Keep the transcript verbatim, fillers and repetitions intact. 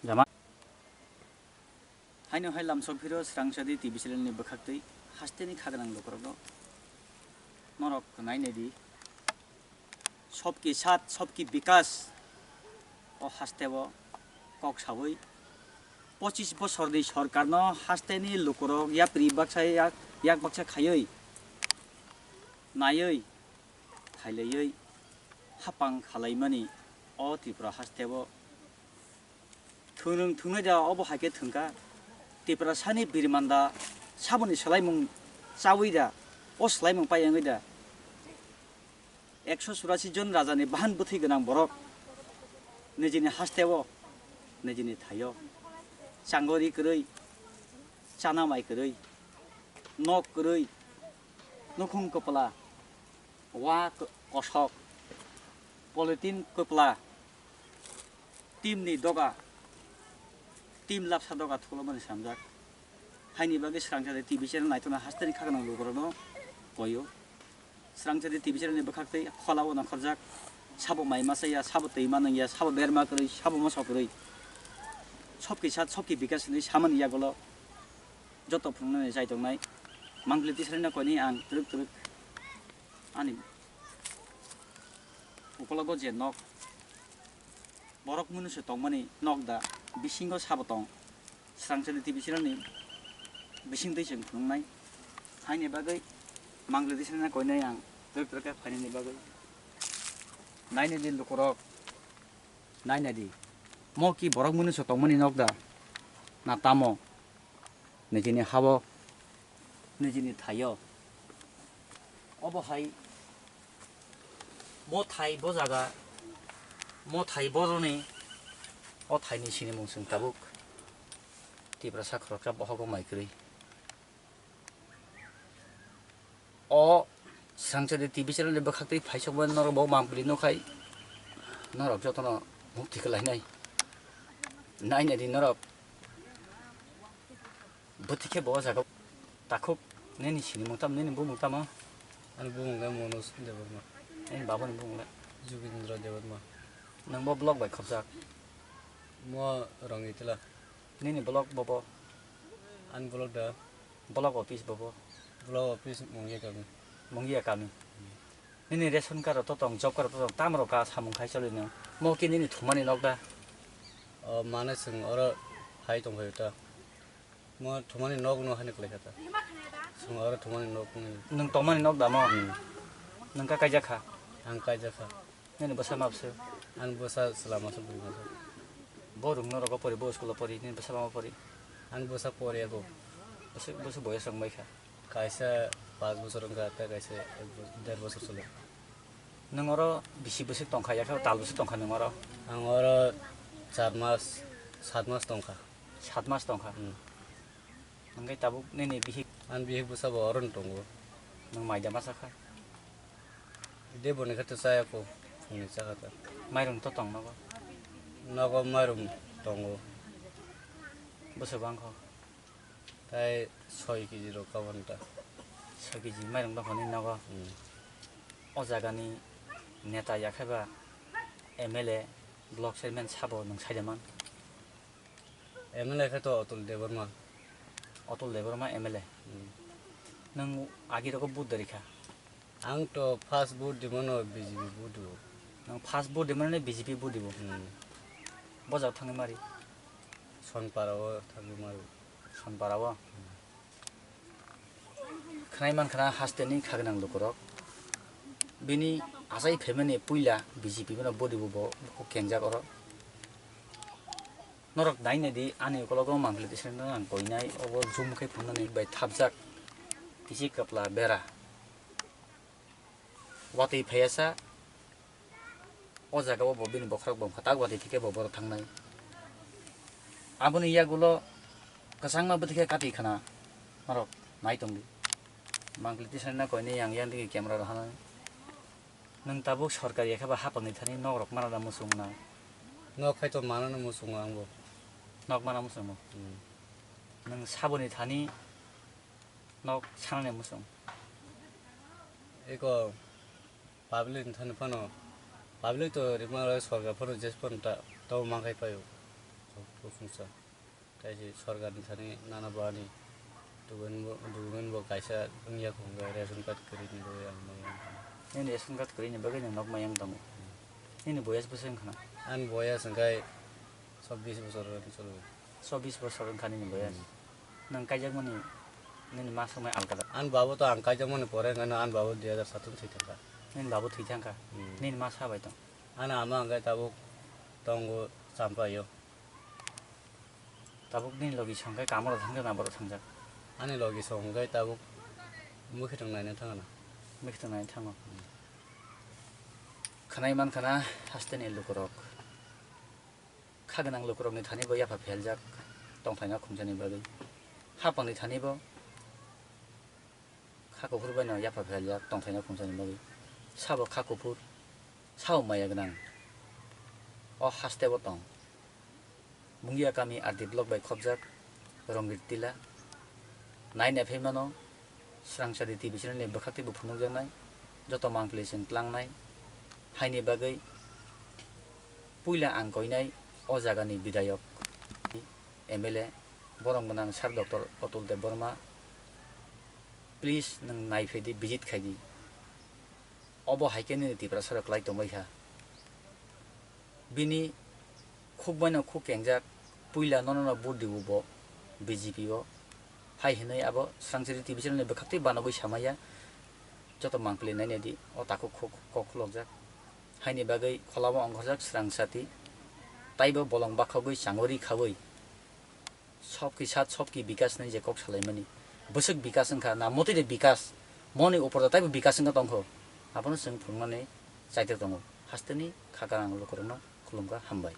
Jama. Haino hai lamsok phiro Srangchadi T V channel ni bwkhaktwi hasteni khagnang lukurokno norok nainai di. Sabki saath, sabki bikas o hasteo kok sawi pochis bosorni sorkarno hasteni lukurok yapri baksa yak, yak baksa khaiwi naiwi, thailawi hapang khalaimani o Tripura hasteo thwngrwng thwngnai da, obo hai khe thwngkha. Tiprasani birimanda saboni swlaimung chawi da, o swlaimung pai wngwi da. Ekso churasi jon rajani bahan bwthwi gwnang borok nijini hasteo, nijini thaio changori kwrwi, chana mai kwrwi, nok kwrwi, nukhung kwpla, wa kosok, polythene kwpla, team ni doga, team lapsa doga thulomani samjak. Haini bagwi Srangchadi T V channel naithokna hasteni khagnang lukurokno koyo. Srangchadi T V channel ni bwkhaktwi kholao nongkhorjak, sabo mai masa ya, sabo twi manung ya, sabo berma kwrwi, sabo moso kwrwi. Sabki saath, sabki bikas hinwi samani yagulo joto phunuknani chai tongnai. Mangpili tisarino koinwi ang twrwk twrwk ani ukologo je nok, borok mwnwi se tongmani nok da, bisingo sabo tong. Srangchadi T V channel ni bising twi chwng phunuknai. Haini bagwi Mangpili tisarino koinai ang twrwk twrwk khe phainani bagwi. Nainai di lukurok, nainai di. Mo ki borok mwnwi se tongmani nok da? Na tamo? Nijini habo, nijini thaio. Obo hai bo thai, bo jaga, mo thai boroni, o thaini sinimung chwng tabuk Tiprasa khoroksa bohogo mai kwrwi. O Srangchadi T V channel ni bwkhaktwi phaisokmani norok bo Mangpili nukhai norok jotono mukti khlainai. Nainai di norok. Bwtwi khe bo o jaga takhuk nini sinimung tamo, nini bumung tamo? Ani bumung khe Manoj Debbarma. Nini babani bumung le? Jubindra Debbarma. Nwng bo block bai khopjak? Mo Rangitla. Nini block bobo? Ani block da? Block office bobo? Block office Mungia kami. Mungia kami. Nini ration card rok to tong, job card rok to tong, tamo rok ka samung khai choli no? Mo ki nini thumani nok da? O mane chwng oro hai tong phaio ta. Mo thumani nok no hani kwlai kha ta. Chwng oro thumani nok ni. Nwng tongmani nok da mo? Hmm. Nwng ka kaijak kha? Ang kaijak kha. Nini bwsa ma bwswk? Ang bwsa chwla masa bwrwi masa. Bo rung norok pori, bo school o pori, nini bwsa ma pori? Ang bwsa pori ako. Bwswk, bwswk boyos rok bai kha? Kaisa paanch bochor wngkha, tei kaisa ek bo-, der bochor chole. Nwng oro bisi bwswk tongkha, yakhe tal bwswk tongkha nwng oro? Ang oro char mas, sat mas tongkha. Sat mas tongkha? Hmm. Hwnkhe tabuk nini bihik? Ani bihik bwsa bo orono tongo. Nwng mai da ma chakha? De boni khe to chaya ko, phungni chakha ta. Mairum to tong nogo? Nogo mairum tongo. Bwswk bang kho? Tai soi kg rok kabon ta. Soi kg mairum tong kho nini nogo? Hmm. O jagani neta yakhe ba M L A, block chairman sabo nwng sai da man? M L A khe to Atul Debbarma. Atul Debbarma M L A. Hmm. Nwng agi rogo vote da rikha? Ang to first vote di mano B J P vote dibo. Nwng first vote di mano B J P vote dibo? Hmm. Bo jaga thangwi mari? Sonpara o thangwi mari. Sonpara o? Hmm. Khwnai mankha na haste ni kha gwnang lukurok. Bini achai phaimani puila B J P bono body bo, bo kengjak oro. Norok naina di, ani ukologo mangpili tisani ang koinai, obo zoom khe phunuknani bai thapjak kisi kwpla bera. Watwi phaiya sa, o jaga o bo bini bokhorok bo wngkha, tak watwi thike bo borok thangnai. Aboni yagulo kwchangma bwtwi khe kati khna norok nai tongdi. Mangpili tisani na koinai yang yang digi camera rok hanai. Nwng tabuk sorkar ya khe ba hapang ni thani nok rok mana da muchung na? Nok khai to mana no muchung ang bo. Nok mana muchung mo? Hmm. Nwng saboni thani nok sanani muchung? Eko public ni thani phano, public to rima rok sorkar phano jes phano ta, tamo mankhai paio. Kusungsa. Tei se sorkar ni thani nana bani document bo, document bo kaisa wngya kho, hwnkhai ration card kwrwi ni bagwi ang mai wngkha. Nini ration card kwrwi ni bagwi nwng nok mai wng tongo? Nini boyas bwswk wngkha na? Ani boyas hwnkhai chobbish bosor wngwi cholo. Chobbish bosor wngkha nini boyas? Hmm. Nwng kaijakmani nini ma swkmai alkada? Ani babo to ang kaijakmani pore hwnkhai no ani babo dui hajar sato thwi thangkha. Nini babo thwi thangkha? Hmm. Nini ma sabai tong? Ani ama hwnkhai tabuk tongo Champaio. Tabuk nini logi song khe kamo rok thangkhe na borok thangjak? Ani logi song khe tabuk mwkhwtwng naina thangna. Mwkhwtwng naina thango. Hmm. Khwnai mankha na hasteni lukurok. Kha gwnang lukurokni thani bo yapha pheljak tongthaina khumsani bagwi. Hapangni thani bo kha kuphur bai no yapha pheljak tongthaina khumsani bagwi. Sabo kha kuphur, sabo maya gwnang. O haste bo tong. Mungia kami R D block bai khopjak Rongir Tila. Nai nai phai mano, Srangsadi T V channel ni bwkhak tei bo phunukjaknai, joto mangpili chwng tlangnai. Haini bagwi puila ang koinai o jagani bidayok, M L A, borom gwnang Sir Doctor Atul Debbarma, please nwng nai phaidi, visit khaidi. Obo hai khe nini Tiprasa rok kwlai tongbai kha. Bini khuk bai no khuk kengjak, puila nono no vote dibo bo B J P o. Hai hinui abo Srangsadi T V channel ni bwkhak tei banogwi samaya, joto mangpili naina di, o takhuk khuk kok khulokjak. Haini bagwi kholamo ongkhorjak Srangsati, taibo bolong bakhogwi changori khaui. Sobki sat, sobki bikas hinui je kok salaimani. Bwswk bikas wngkha, na motwi de bikas, moni upor da taibo bikas wngkha tongkho. Abono chwng phunuknani chaitok tongo. Hasteni kha karang lukurokno khulumkha, hambai.